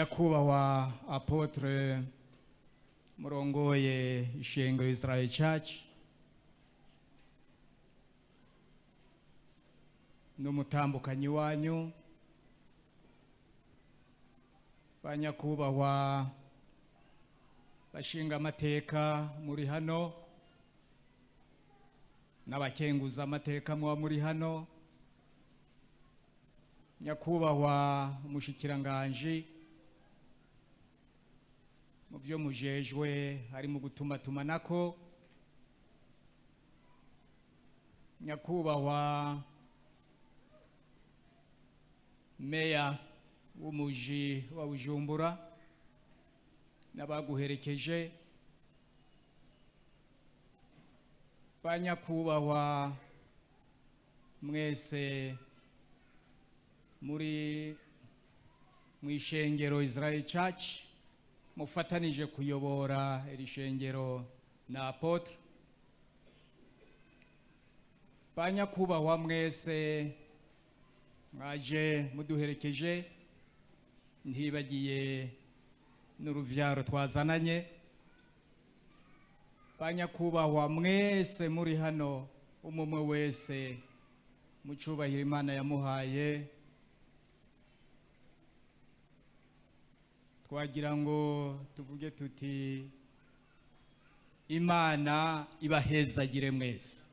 Nyakubahwa apôtre murongoye ishengero Israel Church n'umutambukanyi wanyu, banyakubahwa bashinga amateka muri hano n'abakenguza amateka muba muri hano, nyakubahwa umushikiranganji mu byo mujejwe hari mu gutumatumanako, nyakubahwa meya w'umuji wa Bujumbura n'abaguherekeje, banyakubahwa mwese muri mu ishengero Israel Church mufatanije kuyobora iri shengero na apôtre, banyakubahwa mwese mwaje muduherekeje, ntibagiye n'uruvyaro twazananye, banyakubahwa mwese muri hano, umumwe wese mu cubahiro Imana yamuhaye, twagira ngo tuvuge tuti Imana ibahezagire mwese.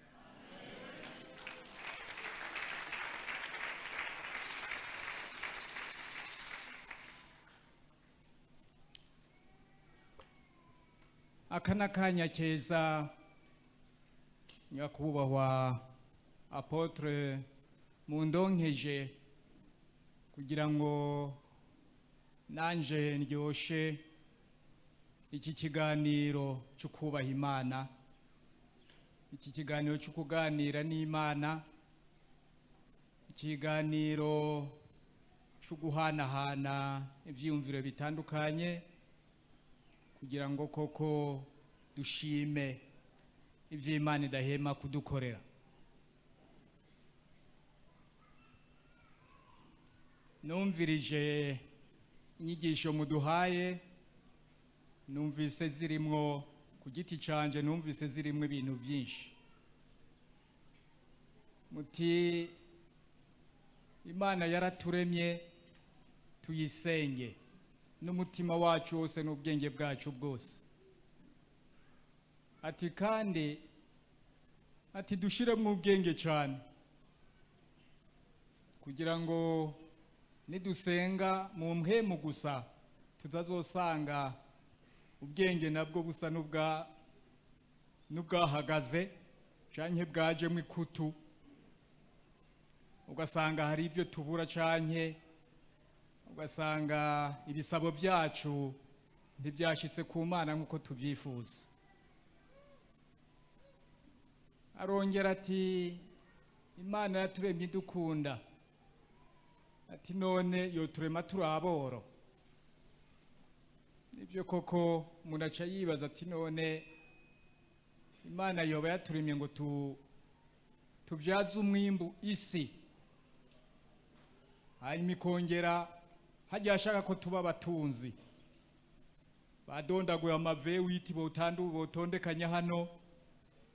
Aka ni akanya keza nyakubahwa apôtre mundonkeje kugira ngo nanje ndyoshe iki kiganiro cyo kubaha Imana, iki kiganiro cyo kuganira n'Imana, ikiganiro cyo guhanahana ivyiyumviro bitandukanye kugira ngo koko dushime ivy'Imana idahema kudukorera. Numvirije inyigisho muduhaye, numvise zirimwo ku giti canje, numvise zirimwo ibintu byinshi. Muti Imana yaraturemye tuyisenge n'umutima wacu wose n'ubwenge bwacu bwose. Ati kandi ati dushiremwo ubwenge cyane kugira ngo nidusenga mu mpemu gusa tutazosanga ubwenge nabwo busa n'ubwahagaze canke bwajemwo ikutu, ugasanga hari ivyo tubura canke ugasanga ibisabo byacu ntibyashitse ku Mana nk'uko tubyifuza. Arongera ati Imana yaturemye idukunda, ati none yoturema turi aboro. Nivyo koko umuntu aca yibaza ati none Imana yoba yaturemye ngo tubyaze umwimbu isi, hanyuma ikongera hajya ashaka ko tuba abatunzi, badondaguye amave witi botondekanya hano,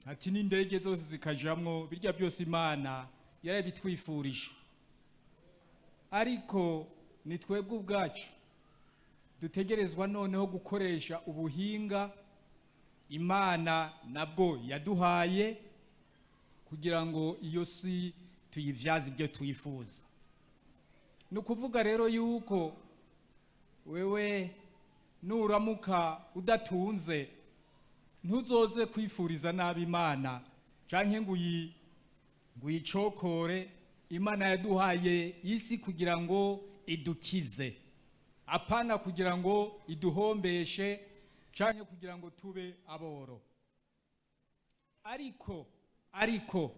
ati n'indege zose zikajamwo, birya byose Imana yarabitwifurije. Ariko ni twebwe ubwacu dutegerezwa noneho gukoresha ubuhinga Imana nabwo yaduhaye kugira ngo iyo si tuyivyaze ibyo twifuza. Ni ukuvuga rero yuko wewe nuramuka udatunze ntuzoze kwifuriza nabi Imana canke ngo uyicokore. Imana yaduhaye isi kugira ngo idukize, apana kugira ngo iduhombeshe canke kugira ngo tube aboro. Ariko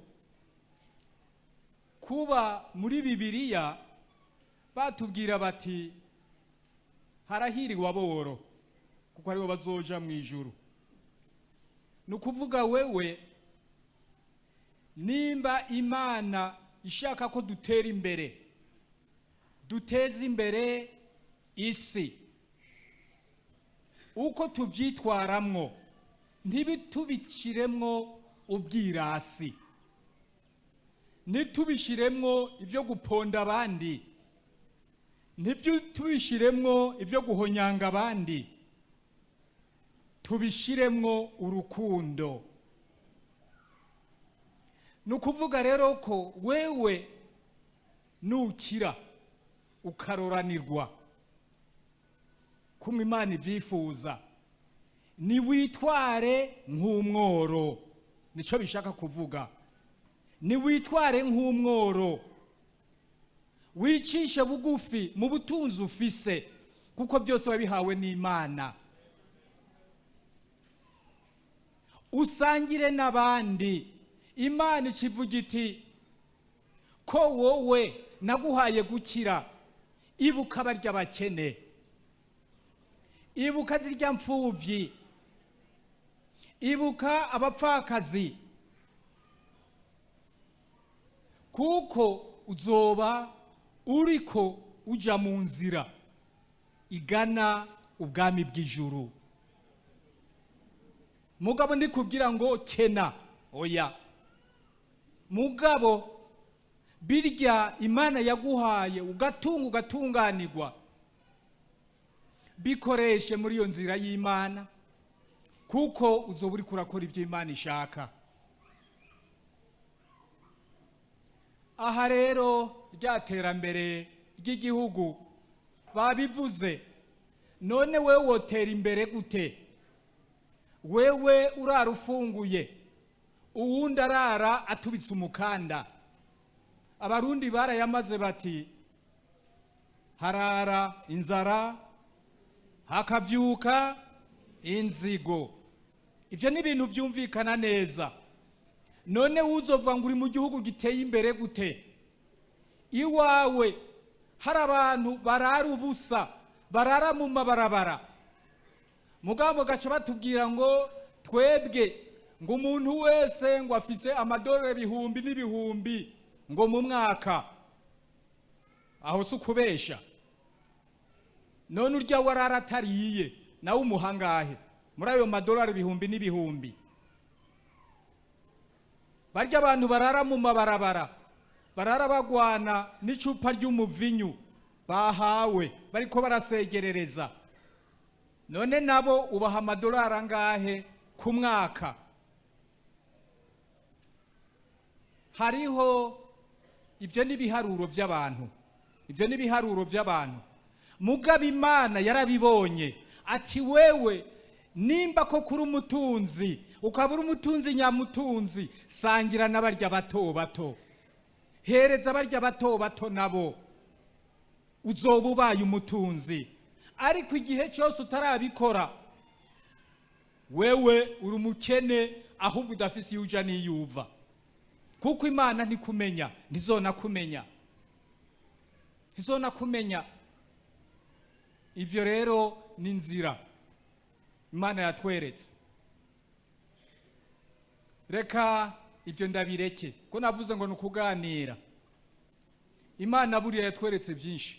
kuba muri Bibiliya batubwira bati harahiriwe aboro kuko aribo bazoja mu ijuru, ni ukuvuga wewe nimba Imana ishaka ko dutera imbere, duteze imbere isi, Uko tuvyitwaramwo, ntibitubishiremwo ubwirasi, ntitubishiremwo ibyo guponda abandi, ntitubishiremwo ibyo guhonyanga abandi, tubishiremwo urukundo. Ni ukuvuga rero ko wewe nukira ukaroranirwa kumwe Imana ibyifuza, niwitware nk'umworo. Nicyo bishaka kuvuga, niwitware nk'umworo, wicishe bugufi mu butunzi ufise, kuko byose wabihawe n'Imana. Usangire n'abandi. Imana ikivuga iti ko wowe naguhaye gukira, ibuka barya bakene, ibuka zirya mfuvyi, ibuka abapfakazi, kuko uzoba uriko uja mu nzira igana ubwami bw'ijuru. Mugabo ndikubwira ngo kena, oya. Mugabo birya Imana yaguhaye ugatunga ugatunganirwa, bikoreshe muri iyo nzira y'Imana, kuko uzoba uriko urakora ibyo Imana ishaka. Aha rero rya terambere ry'igihugu babivuze. None wewe wotera imbere gute? Wewe urara ufunguye, uwundi arara atubitse umukanda. Abarundi barayamaze bati harara inzara hakavyuka inzigo. Ivyo ni ibintu vyumvikana neza. None uzova ngo uri mu gihugu giteye imbere gute? Iwawe hari abantu barara ubusa, barara mu mabarabara. Mugabo gaca batubwira ngo twebwe ngo umuntu wese ngo afise amadolari ibihumbi n'ibihumbi ngo mu mwaka. Aho si ukubesha? None urya warara atariye nawe umuhangahe muri ayo madolari ibihumbi n'ibihumbi? Barya abantu barara mu mabarabara, barara bagwana n'icupa ry'umuvinyu bahawe, bariko barasegerereza. None nabo ubaha amadolari angahe ku mwaka? Hariho ibyo n'ibiharuro by'abantu, ibyo n'ibiharuro by'abantu. Mugabo Imana yarabibonye ati wewe nimba ko kuri umutunzi, ukaba uri umutunzi nyamutunzi, sangira n'abarya bato bato, hereza abarya bato bato nabo, uzoba ubaye umutunzi. Ariko igihe cyose utarabikora, wewe uri umukene, ahubwo udafise iyo uja n'iyo uva, kuko Imana ntikumenya, ntizonakumenya, ntizonakumenya. Ivyo rero ni inzira Imana yatweretse. Reka ibyo ndabireke, ko navuze ngo nukuganira. Imana buriya yatweretse byinshi,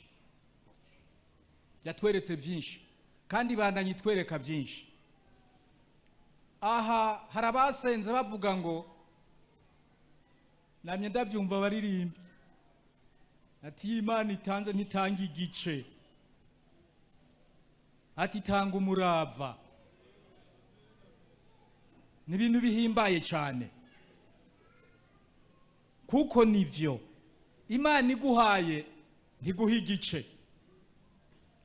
yatweretse byinshi, kandi ibandanye itwereka byinshi. Aha hari abasenze bavuga ngo, namye ndabyumva baririmba ati Imana itanze ntitanga igice, ati itanga umurava. Ni ibintu bihimbaye cyane, kuko nivyo Imana iguhaye ntiguha igice,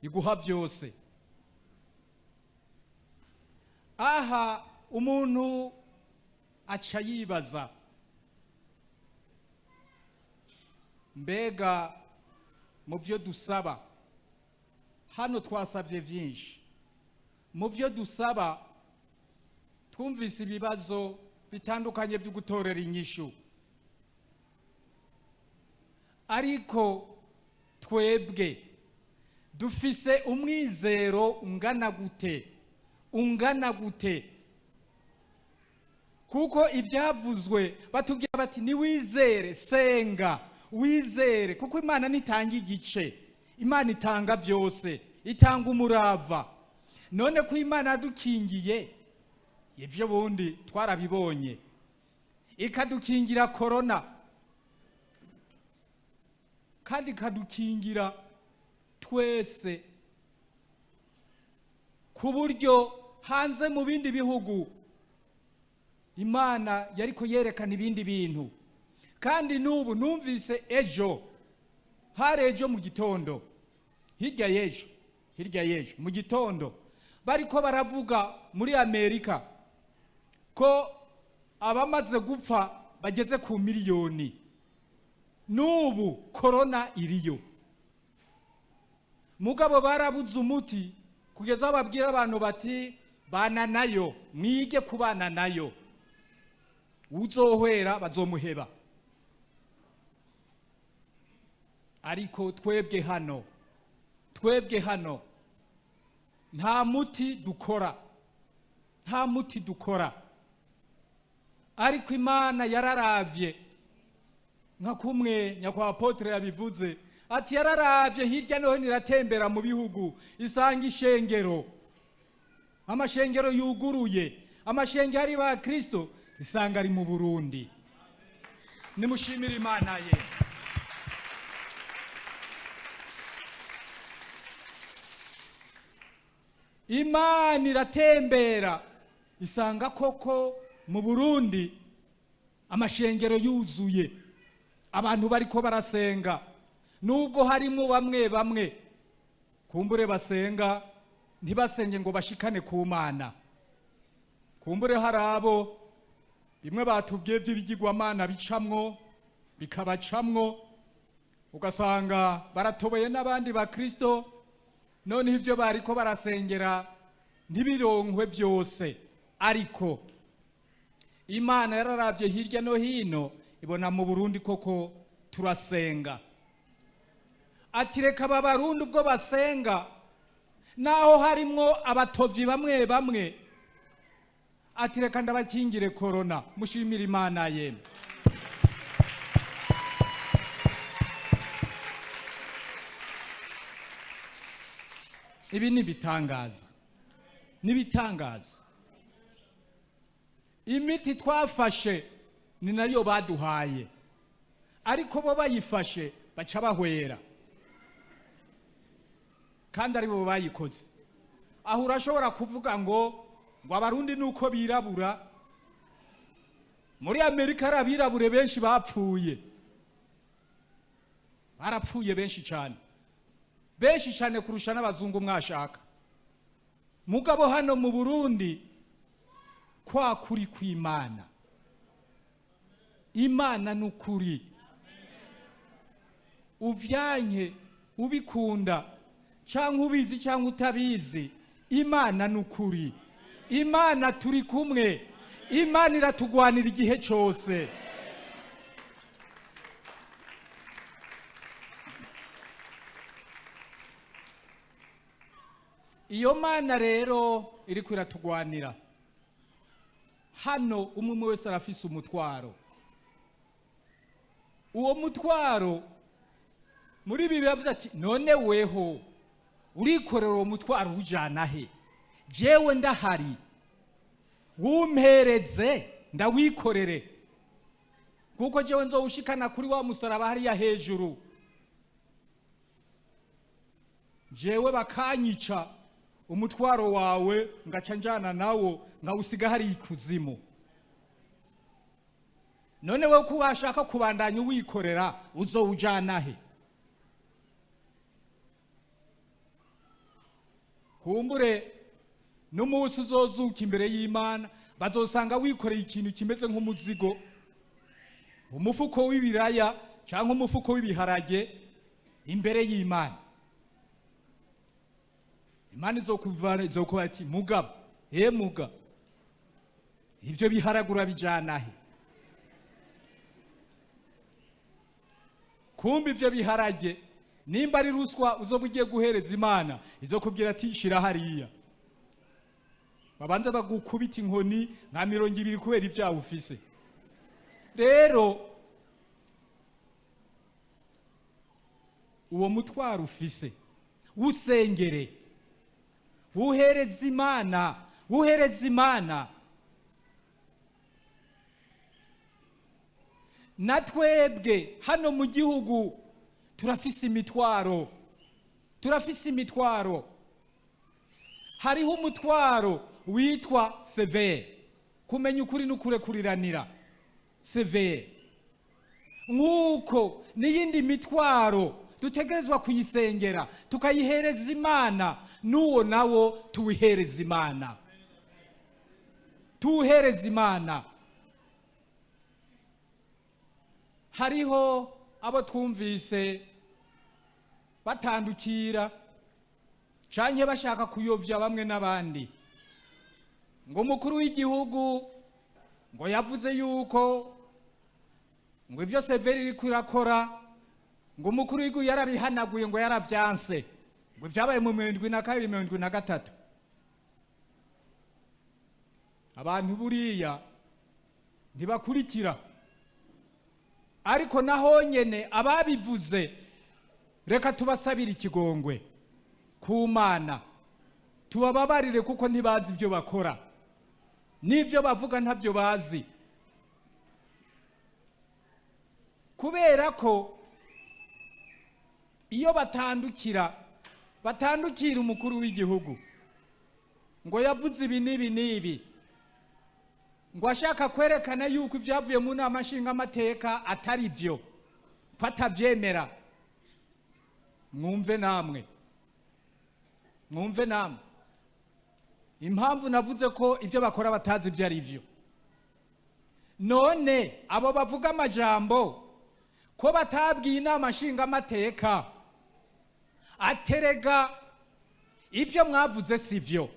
iguha byose. Aha umuntu aca yibaza, mbega mu byo dusaba, hano twasabye byinshi, mu byo dusaba twumvise ibibazo bitandukanye byo gutorera inyishu, ariko twebwe dufise umwizero ungana gute? Ungana gute? Kuko ibyavuzwe batubwira bati niwizere, senga wizere, kuko Imana nitanga igice, Imana itanga byose, itanga umurava. None ko Imana yadukingiye ibyo bundi twarabibonye, ikadukingira korona kandi ikadukingira twese, ku buryo hanze mu bindi bihugu Imana yariko yerekana ibindi bintu. Kandi n'ubu numvise ejo, hari ejo mu gitondo, hirya y'ejo, hirya y'ejo mu gitondo, bariko baravuga muri Amerika ko abamaze gupfa bageze ku miliyoni. N'ubu korona iriyo, mugabo barabuze umuti kugeza aho babwira abantu bati bana nayo, mwige kubana nayo, uzohwera bazomuheba. Ariko twebwe hano, twebwe hano nta muti dukora, nta muti dukora. Ariko Imana yararavye, nka kumwe nyakwa apotre yabivuze ati yararavye hirya no hino, iratembera mu bihugu, isanga ishengero, amashengero yuguruye, amashengero ari ba Kristo, isanga ari mu Burundi. Nimushimire Imana ye. Imana iratembera isanga koko mu Burundi amashengero yuzuye, abantu bariko barasenga, nubwo harimo bamwe bamwe kumbure basenga ntibasenge ngo bashikane ku Mana. Kumbure hari abo bimwe batubwiye by'ibigirwamana bicamwo bikabacamwo, ugasanga baratoboye n'abandi bakristo, none ibyo bariko barasengera ntibironkwe byose. Ariko Imana yararavye hirya no hino, ibona mu Burundi koko turasenga. Ati reka aba Barundi ubwo basenga, naho harimwo abatovyi bamwe bamwe, ati reka ndabakingire korona. Mushimire Imana yemwe. Ibi ni ibitangaza, nibitangaza. Imiti twafashe ni nayo baduhaye, ariko bo bayifashe baca bahwera, kandi ari bo bayikoze. Aho urashobora kuvuga ngo Abarundi nuko birabura. Muri Amerika hari abirabure benshi bapfuye, barapfuye benshi cyane, benshi cyane kurusha n'abazungu mwashaka. Mugabo hano mu Burundi kwa kuri kw'Imana, Imana nukuri, uvyanke ubikunda cyangwa ubizi cyangwa utabizi, Imana nukuri. Imana turi kumwe, Imana iratugwanira igihe cyose. Iyo Mana rero iriko iratugwanira hano, umwe wese arafise umutwaro. Uwo mutwaro muri ibi biravuze ati none weho urikorera uwo mutwaro ujana he? Jewe ndahari, wumpereze ndawikorere, kuko jewe nzowushikana kuri wa musaraba hariya hejuru. Jewe bakanyica, umutwaro wawe ngaca njana nawo nkawusiga hari ikuzimu. None wewe ko washaka kubandanya uwikorera, uzowujana he? Kumbure n'umunsi uzozuka imbere y'Imana, bazosanga wikoreye ikintu kimeze nk'umuzigo, umufuko w'ibiraya cyangwa umufuko w'ibiharage imbere y'Imana. Imana izokuvana, izokuba ati mugabo, he muga, ivyo biharagura bijana he? Kumbe ivyo biharage nimba ari ruswa uzoba ugiye guhereza Imana, izokubwira ati shira hariya, babanza bagukubita inkoni nka 20 kubera ibyaha ufise. Rero uwo mutwaro ufise wusengere, Wuhereza Imana, wuhereza Imana. Na twebwe hano mu gihugu turafise imitwaro, turafise imitwaro. Hariho umutwaro witwa severe, kumenya ukuri n'ukurekuriranira, severe. Nk'uko n'iyindi mitwaro dutegerezwa kuyisengera tukayihereza Imana, n'uwo nawo tuwihereza Imana, tuwuhereza Imana. Hariho abo twumvise batandukira canke bashaka kuyovya bamwe n'abandi, ngo umukuru w'igihugu ngo yavuze yuko ngo ivyo severi iriko irakora, ngo umukuru w'igihugu yarabihanaguye, ngo yaravyanse, ngo vyabaye mu 72, 73. Abantu buriya ntibakurikira, ariko naho nyene ababivuze reka tubasabire ikigongwe ku Mana, tubababarire kuko ntibazi ibyo bakora n'ibyo bavuga ntabyo bazi, kubera ko iyo batandukira umukuru w'igihugu ngo yavuze ibi n'ibi n'ibi, ngo ashaka kwerekana yuko ibyavuye mu nama nshingamateka atari byo, ko atabyemera. Mwumve namwe, mwumve namwe impamvu navuze ko ibyo bakora batazi ibyo ari byo. None abo bavuga amajambo ko batabwiye inama nshingamateka aterega ibyo mwavuze si byo,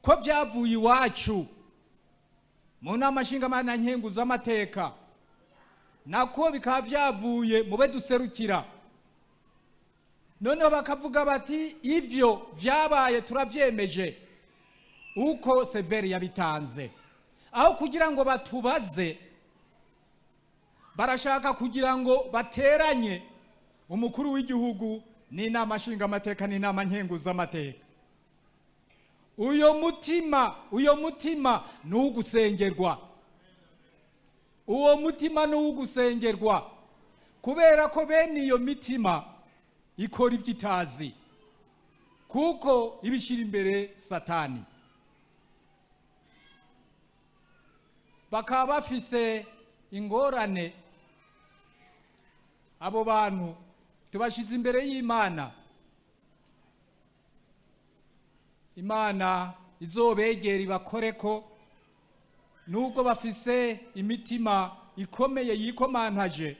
ko byavuye iwacu mu nama nshingamateka nkenguzamateka, nako bikaba byavuye mube duserukira. Noneho bakavuga bati ivyo vyabaye turavyemeje uko severi yabitanze. Aho kugira ngo batubaze, barashaka kugira ngo bateranye umukuru w'igihugu n'inama nshingamateka n'inama nkenguzamateka. Uyo mutima, uyo mutima ni uw'ugusengerwa, uwo mutima ni uw'ugusengerwa, kubera ko bene iyo mitima ikora ibyo itazi, kuko ibishyira imbere Satani. Bakaba bafise ingorane. Abo bantu tubashize imbere y'Imana, Imana izobegera ibakoreko, nubwo bafise imitima ikomeye yikomantaje,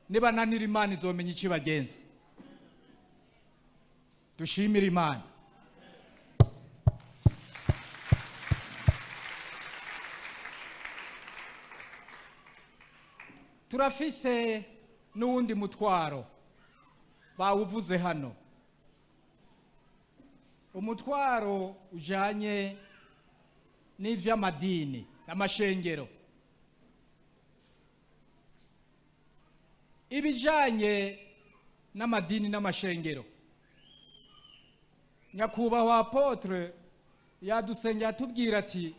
nibananira Imana izomenya icyo ibagenza. Dushimire Imana. Turafise n'uwundi mutwaro bawuvuze hano, umutwaro ujanye n'ivy'amadini n'amashengero, ibijanye n'amadini n'amashengero. Nyakubahwa apotre yadusengera atubwira ati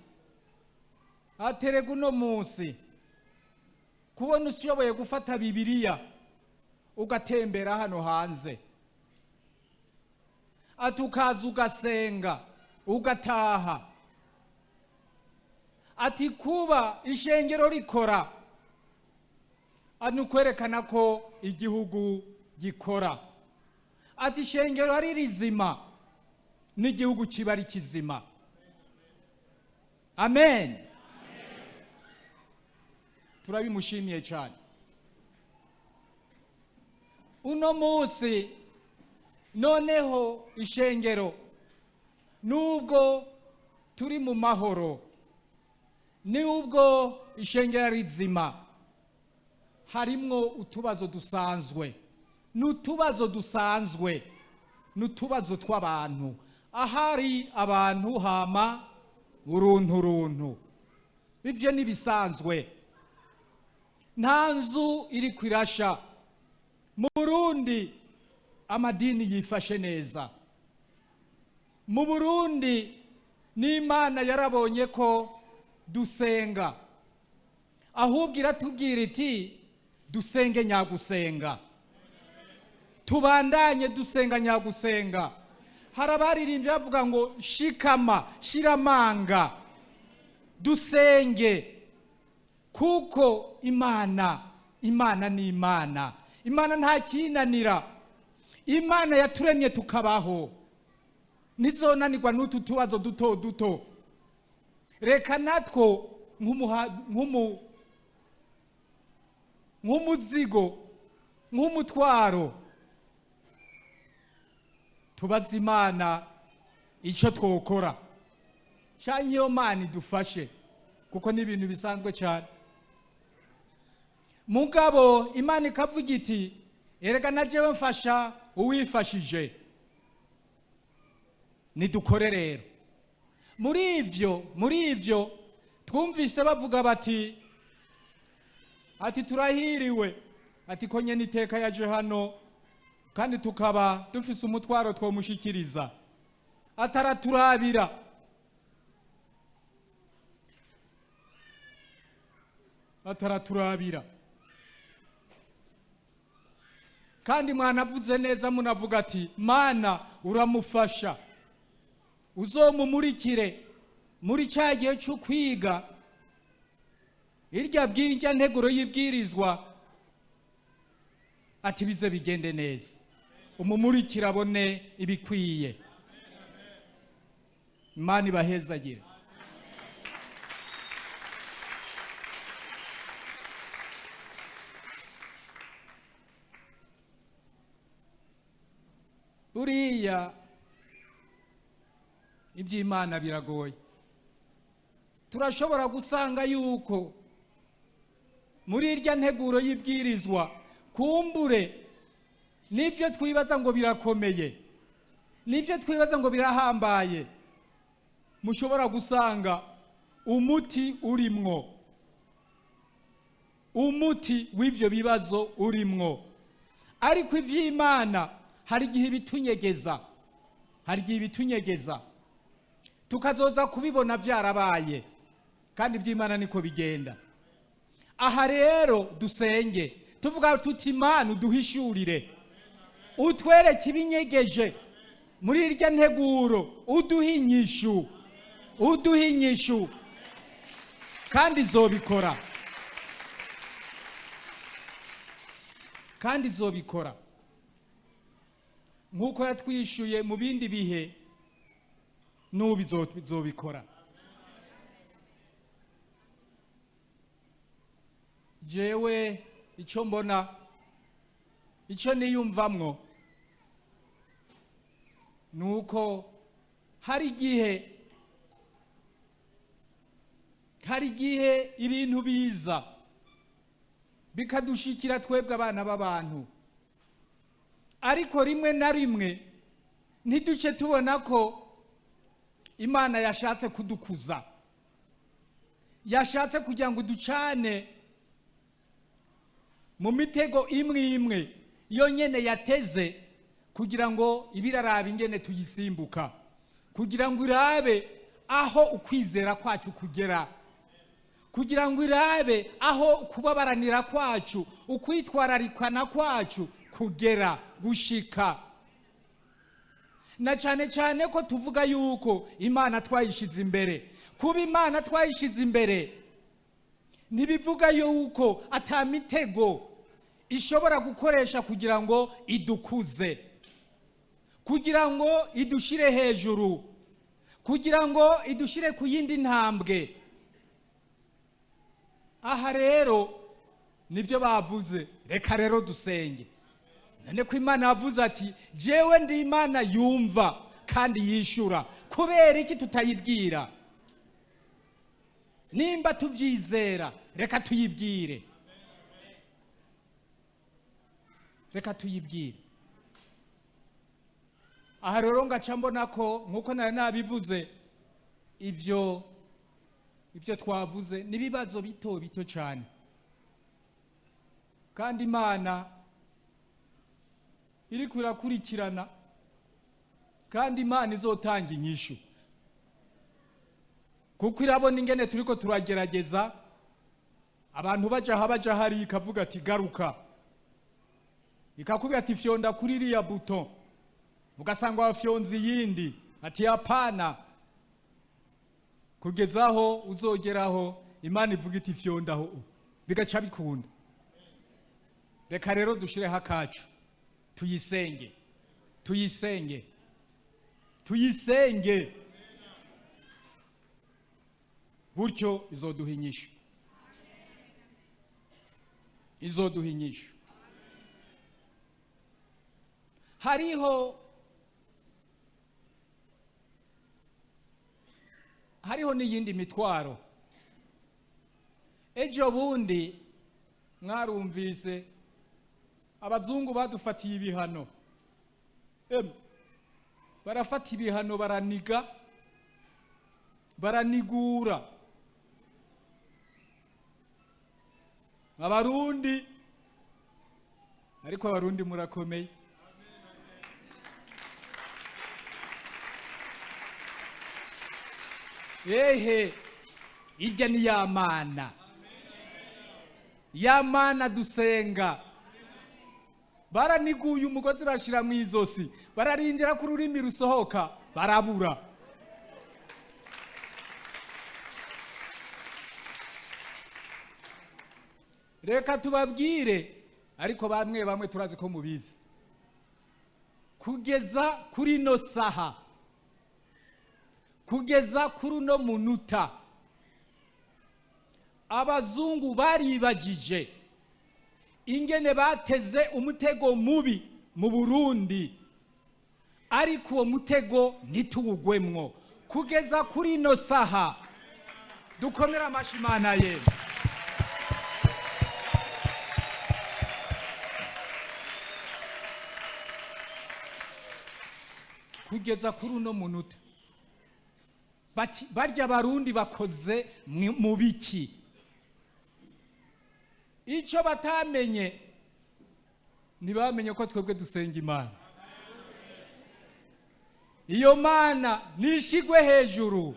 aterega uno munsi kubona ushoboye gufata Bibiliya ugatembera hano hanze, ati ukaza ugasenga ugataha, ati kuba ishengero rikora ni ukwerekana ko igihugu gikora, ati ishengero ari rizima n'igihugu kiba ari kizima. Amen. Turabimushimiye cyane. Uno munsi noneho ishengero, nubwo turi mu mahoro, nubwo ishengero ari rizima, harimwo utubazo dusanzwe, n'utubazo dusanzwe, n'utubazo tw'abantu. Ahari abantu hama uruntu runtu, ibyo nibisanzwe. Nta nzu iri kwirasha. Mu Burundi amadini yifashe neza. Mu Burundi n'Imana yarabonye ko dusenga, ahubwo iratubwira iti dusenge nyagusenga, tubandanye dusenga nyagusenga. Hari abaririmbyi bavuga ngo shikama shiramanga dusenge, kuko Imana, Imana ni Imana, Imana nta kinanira. Imana yaturemye tukabaho, ntizonanirwa n'utu tubazo duto duto. Reka natwo nk'umuzigo, nk'umutwaro, tubaze Imana icyo twokora, canke iyo Mana idufashe, kuko ni ibintu bisanzwe cyane. Mugabo Imana ikavuga iti erega na jewe mfasha uwifashije, nidukore rero. Muri ivyo twumvise bavuga bati ati turahiriwe, ati ko nyene iteka yaje hano kandi tukaba dufise umutwaro twomushikiriza, ataraturabira. Ataraturabira. Kandi mwanavuze neza, munavuga ati Mana uramufasha, uzomumurikire muri cya gihe cyo kwiga irya bwirya nteguro y'ibwirizwa, ati bize bigende neza, umumurikire abone ibikwiye. Imana ibahezagire. Buriya iby'Imana biragoye. Turashobora gusanga yuko muri irya nteguro y'ibwirizwa kumbure nibyo twibaza ngo birakomeye, nibyo twibaza ngo birahambaye, mushobora gusanga umuti urimwo, umuti w'ibyo bibazo urimwo. Ariko iby'Imana hari igihe bitunyegeza, hari igihe bitunyegeza tukazoza kubibona byarabaye, kandi iby'Imana niko bigenda. Aha rero dusenge tuvuga tuti Imana uduhishurire, utwereke ibinyegeje muri irya nteguro, uduhe inyishu, uduhe inyishu, kandi izobikora, kandi izobikora nk'uko yatwishuye mu bindi bihe, n'ubu izobikora. Jewe icyo mbona, icyo niyumvamwo, nuko hari igihe ibintu biza bikadushikira twebwe abana b'abantu, ariko rimwe na rimwe ntiduce tubona ko Imana yashatse kudukuza, yashatse kugira ngo ducane mu mitego imwe imwe yonyene yateze, kugira ngo ibirarabe ingene tuyisimbuka, kugira ngo irabe aho ukwizera kwacu kugera, kugira ngo irabe aho kubabaranira kwacu, ukwitwararikana kwacu kugera gushika. Na cyane cyane ko tuvuga yuko Imana twayishize imbere. Kuba Imana twayishize imbere ntibivuga yuko ata mitego ishobora gukoresha kugira ngo idukuze, kugira ngo idushire hejuru, kugira ngo idushire ku yindi ntambwe. Aha rero nibyo bavuze, reka rero dusenge. None ko Imana yavuze ati jewe ndi Imana yumva kandi yishura, kubera iki tutayibwira? Nimba tubyizera reka tuyibwire, reka tuyibwire. Aha rero ngaca mbona ko nkuko nari nabivuze, ibyo twavuze nibibazo bito bito cyane, kandi Imana iri kurakurikirana, Kandi Imana izotanga inyishu, kuko irabona ingene turiko turagerageza. Abantu baja aha, baja hari, ikavuga ati: "Garuka." Ikakubwira ati: "Fyonda kuri iriya bouton." Ugasanga wafyonze iyindi, ati: "Hapana." Kugeza aho uzogeraho Imana ivuga iti: "Fyondaho," bigaca bikunda. Reka rero dushireho akacu, tuyisenge, tuyisenge, tuyisenge. Gutyo izoduha inyishu, izoduha inyishu. Hariho n'iyindi mitwaro. Ejo bundi mwarumvise abazungu badufatiye ibihano. Barafata ibihano, baraniga, baranigura Abarundi. Ariko Abarundi murakomeye. Ehe, irya ni ya Mana, ya Mana dusenga. Baraniguye umugozi, bashira mu izosi, bararindira ko ururimi rusohoka, barabura. Reka tubabwire, ariko bamwe bamwe turazi ko mubizi, kugeza kuri ino saha, kugeza kuri uno munuta, abazungu baribagije ingene bateze umutego mubi mu Burundi, ariko uwo mutego ntituwugwemwo kugeza kuri ino saha. Dukomere amashi Imana ye. Kugeza kuri uno munuta bati: "Barya Barundi bakoze mu biki?" Icyo batamenye, ntibamenye ko twebwe dusenga Imana. Iyo Mana nishigwe hejuru.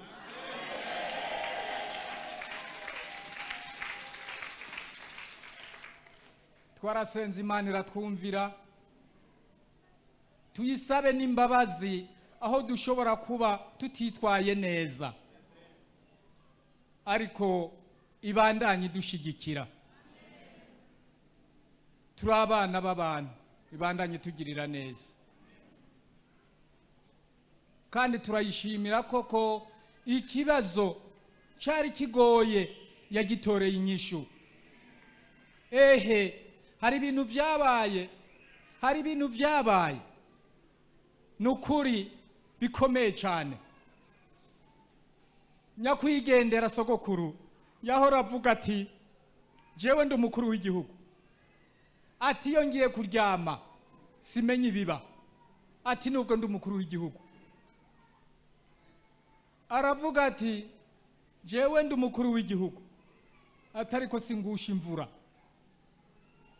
Twarasenze, Imana iratwumvira. Tuyisabe n'imbabazi aho dushobora kuba tutitwaye neza, ariko ibandanye idushigikira. Turi abana b'abantu, ibandanye tugirira neza, kandi turayishimira koko. Ikibazo cyari kigoye yagitoreye inyishu. Ehe, hari ibintu byabaye, hari ibintu byabaye, ni ukuri bikomeye cyane. Nyakwigendera sogokuru yahora avuga ati: "Jewe ndi umukuru w'igihugu," ati, "iyo ngiye kuryama simenye ibiba," ati, "nubwo ndi umukuru w'igihugu." Aravuga ati: "Jewe ndi umukuru w'igihugu," ati, "ariko singusha imvura,"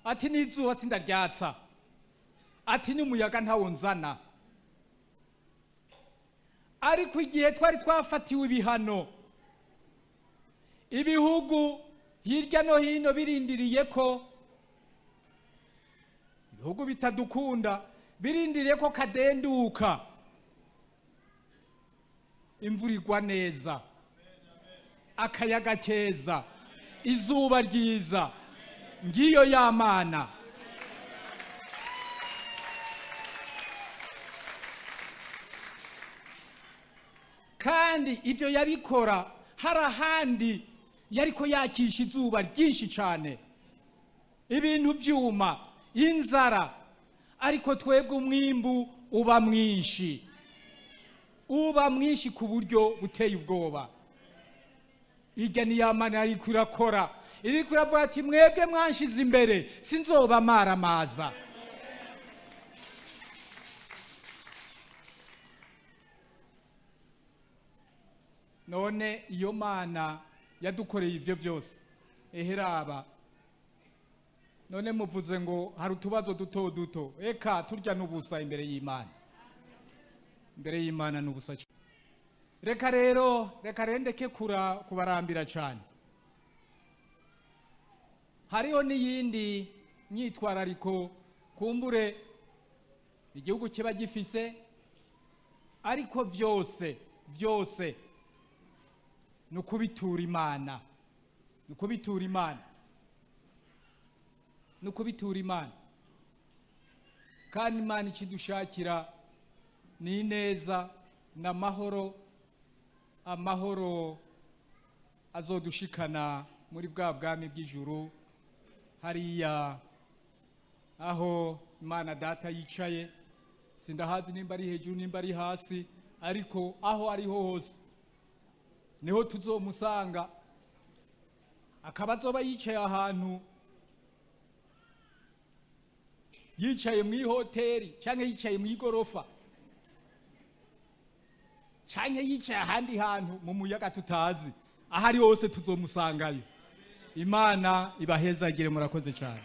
ati, "n'izuba sindaryatsa," ati, "n'umuyaga ntawo nzana." Ariko igihe twari twafatiwe ibihano, ibihugu hirya no hino birindiriye ko, ibihugu bitadukunda birindiriye ko kadenduka, imvura igwa neza, akayaga keza, izuba ryiza. Ngiyo ya Mana. Kandi ibyo yabikora hari ahandi yariko yakisha izuba ryinshi cyane, ibintu byuma, inzara, ariko twebwe umwimbu uba mwinshi, uba mwinshi ku buryo buteye ubwoba. Irya ni ya Mana yariko irakora, iriko iravuga ati: "Mwebwe mwanshize imbere, sinzoba maramaza." None iyo Mana yadukoreye ibyo byose, eheraba none muvuze ngo hari utubazo duto duto. Eka, turya n'ubusa imbere y'Imana. Imbere y'Imana n'ubusa. Reka rero, reka rero ndeke kubarambira cyane. Hariho n'iyindi myitwarariko kumbure igihugu kiba gifise, ariko byose byose ni ukubitura Imana, ni ukubitura Imana, ni ukubitura Imana. Kandi Imana ikidushakira ni ineza n'amahoro, amahoro azodushikana muri bwa bwami bw'ijuru, hariya aho Imana Data yicaye. Sindahazi nimba ari hejuru, nimba ari hasi, ariko aho ariho hose niho tuzomusanga. Akaba azoba yicaye ahantu, yicaye mu ihoteli, cyangwa yicaye mu igorofa, cyangwa yicaye ahandi hantu mu muyaga tutazi. Aho ari hose tuzomusangayo. Imana ibahezagire. Murakoze cyane.